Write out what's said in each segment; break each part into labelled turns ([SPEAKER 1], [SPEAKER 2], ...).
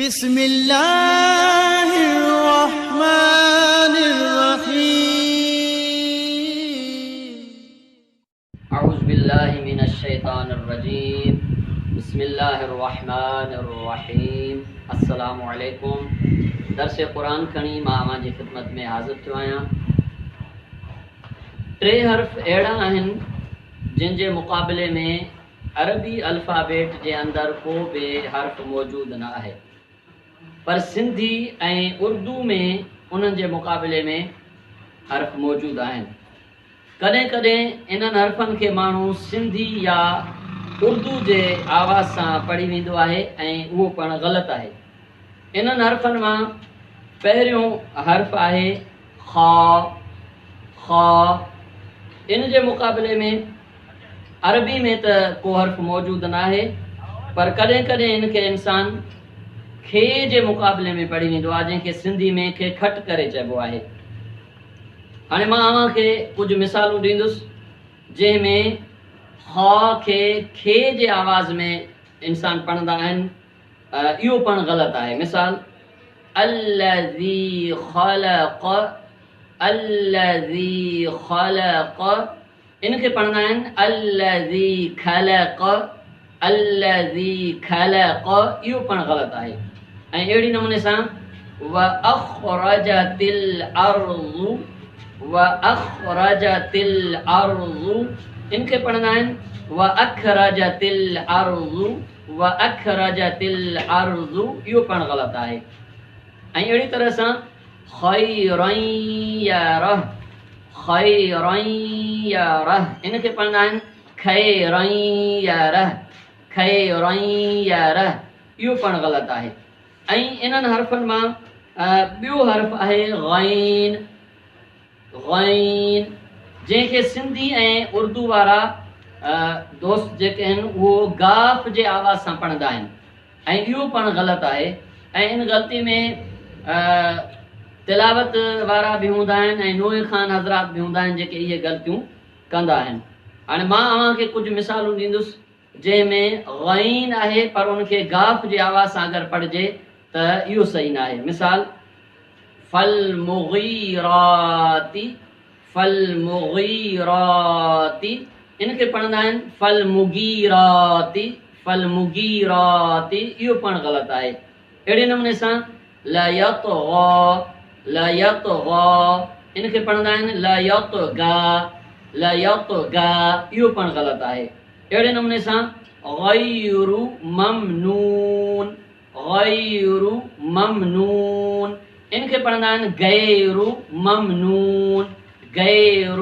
[SPEAKER 1] بسم الله الرحمن الرحيم.
[SPEAKER 2] اعوذ بالله من الشيطان الرجيم بسم الله الرحمن الرحيم السلام عليڪم درس قرآن کڻي مان اوهان جي خدمت ۾ حاضر ٿيو آهيان. ٽي حرف اهڙا آهن جن جي مقابلي ۾ عربي الفابيٽ جي اندر ڪو به حرف موجود نه آهي، پر سنڌي ۽ اردو ۾ انهن جي مقابلي ۾ حرف موجود آهن. ڪڏهن ڪڏهن انهن حرفن کي ماڻهو سنڌي يا اردو جي آواز سان پڙهي ويندو آهي ۽ اهو پڻ غلط آهي. انهن حرفن مان پهريون حرف آهي خا، خا، ان جي مقابلي ۾ عربي ۾ ته ڪو حرف موجود ناهي، پر ڪڏهن ڪڏهن ان کي انسان کي جي مقابلي ۾ پڙهي ويندو آهي، جنهن کي سنڌي ۾ کي کٽ ڪري چئبو آهي. هاڻي مان اوهان کي ڪجهه مثالون ڏيندس، جنهن ۾ خا کي کي جي آواز ۾ انسان پڙهندا آهن. اهو پڻ غلط آهي. مثال، الذي خلق، الذي خلق، ان کي پڙهندا آهن الذي خلق، الذي خلق، اهو پڻ غلط آهي. ۽ اهڙي نموني سان واخرجت الارض، واخرجت الارض، ان کي پڙهندا آهن واخرجت الارض، واخرجت الارض، اهو پڻ غلط آهي. ۽ اهڙي طرح سان خيرا يره، خيرا يره، ان کي پڙهندا آهن خيرا يره، خيرا يره، اهو پڻ غلط آهي. ۽ انهن حرفن مان ٻيو حرف آهي غين، غين، جنهن کي سنڌي ۽ اردو وارا دوست جيڪي آهن اهو گاف جي آواز سان پڙهندا آهن ۽ اهو پڻ غلط آهي. ۽ ان غلطي ۾ تلاوت وارا به هوندا آهن ۽ نوحي خان حضرات به هوندا آهن جيڪي اهي غلطيون ڪندا آهن. هاڻي مان اوهان کي ڪجهه مثالون ڏيندس جنهن ۾ غين آهي پر ان کي گاف جي آواز سان اگر پڙهجي ته اهو صحيح ناهي. مثال، فالمغيرات، فالمغيرات، ان کي پڙهندا آهن فالمغيرات، فالمغيرات، اهو پڻ غلط آهي. اهڙي نموني سان ليطغى، ليطغى، ان کي پڙهندا آهن ليطغى، ليطغى، اهو پڻ غلط آهي. اهڙي نموني سان غير ممنون، غير ممنون، ان کي پڙهندا آهن غير ممنون، غير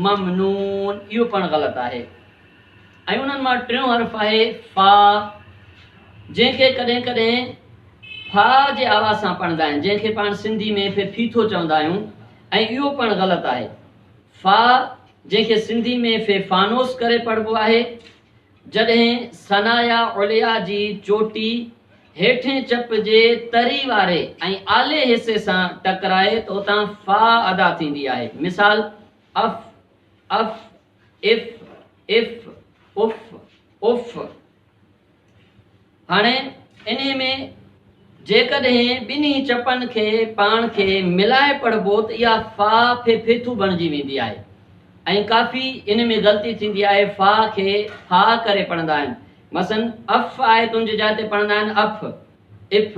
[SPEAKER 2] ممنون، اهو پڻ غلط آهي. ۽ انهن مان ٽيون حرف آهي فا، جنهن کي ڪڏهن ڪڏهن فا جي آواز سان پڙهندا آهن، جنهن کي پاڻ سنڌي ۾ ڦي ڦيٿو چوندا آهيون ۽ اهو پڻ غلط آهي. فا، جنهن کي سنڌي ۾ ڦي فانوس ڪري پڙهبو آهي، جڏهن ثنايا عليا جي چوٽي هيٺين چپ جي تري واري ۽ آلي حصي سان ٽڪرائي ته اتان فا ادا ٿيندي آهي. مثال، اف، اف، اف، اف، اف، اف. هاڻي انهي ۾ جيڪڏهن ٻنهي چپن کي پاڻ کي ملائي پڙهبو ته اها فا ڦي ڦيٿو بڻجي ويندي آهي ۽ ڪافي ان ۾ غلطي ٿيندي آهي فا کي ڦا ڪري پڙهندا آهن. مثلاً اف آهي ته ان جي جاء تي پڙهندا آهن اف، اف،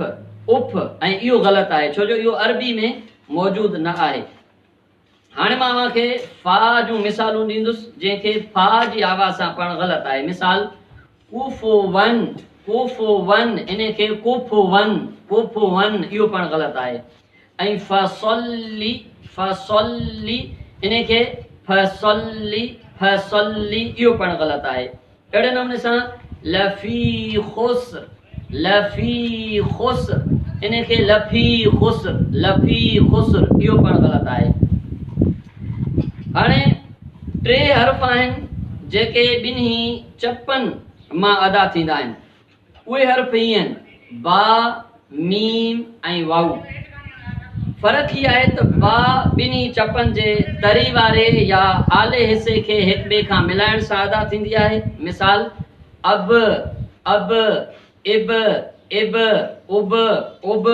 [SPEAKER 2] اف ۽ اهو غلط آهي ڇو جو اهو عربي ۾ موجود نه آهي. هاڻي مان اوهان کي فا جون مثالون ڏيندس جنهن کي فا جي آواز سان پڙهڻ غلط آهي. مثال، ڪوفوون، ڪوفوون، انهي کي ڪوفوون، ڪوفوون، اهو پڙهڻ غلط آهي. ۽ فصلي، فصلي، انهي کي فصلي، فصلي، اهو پڙهڻ غلط آهي. اهڙي نموني سان لفي خسر، لفي خسر، انهي کي لفي خسر، لفي خسر، اهو پڻ غلط آهي. هاڻي ٽي حرف آهن جيڪي ٻنهي چپن مان ادا ٿيندا آهن. اهي حرف هي آهن، با، ميم ۽ واو. فرق هي آهي ته با ٻنهي چپن جي تري واري يا آلي حصي کي هڪ ٻئي کان ملائڻ سان ادا ٿيندي آهي. مثال، اب، اب، اب، اب، اب، اب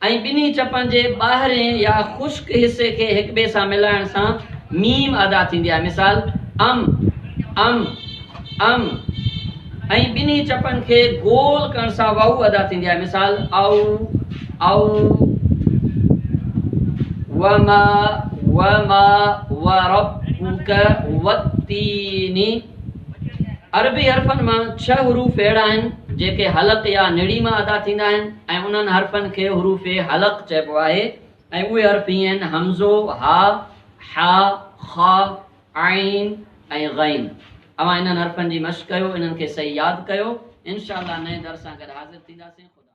[SPEAKER 2] ۽ ٻنهي چپن جي ٻاهرين يا خشڪ حصي کي هڪٻئي سان ملائڻ سان ميم ادا ٿيندي آهي. مثال، ام، ام، ام ۽ ٻنهي چپن کي گول ڪرڻ سان واؤ ادا ٿيندي آهي. مثال، او، او، وما، وما، وربک، والتين. عربي حرفن مان ڇهه حروف اهڙا آهن، جيڪي حلق يا نڙي مان ادا ٿيندا آهن ۽ انهن حرفن کي حروف حلق چئبو آهي ۽ اهي حرف هي آهن، همزو، ها، حا، خا، عين ۽ غين. اوهان انهن حرفن جي مشق ڪيو، انهن کي صحيح ياد ڪيو. انشاء الله نئين درس سان گڏ حاضر ٿينداسين. خدا.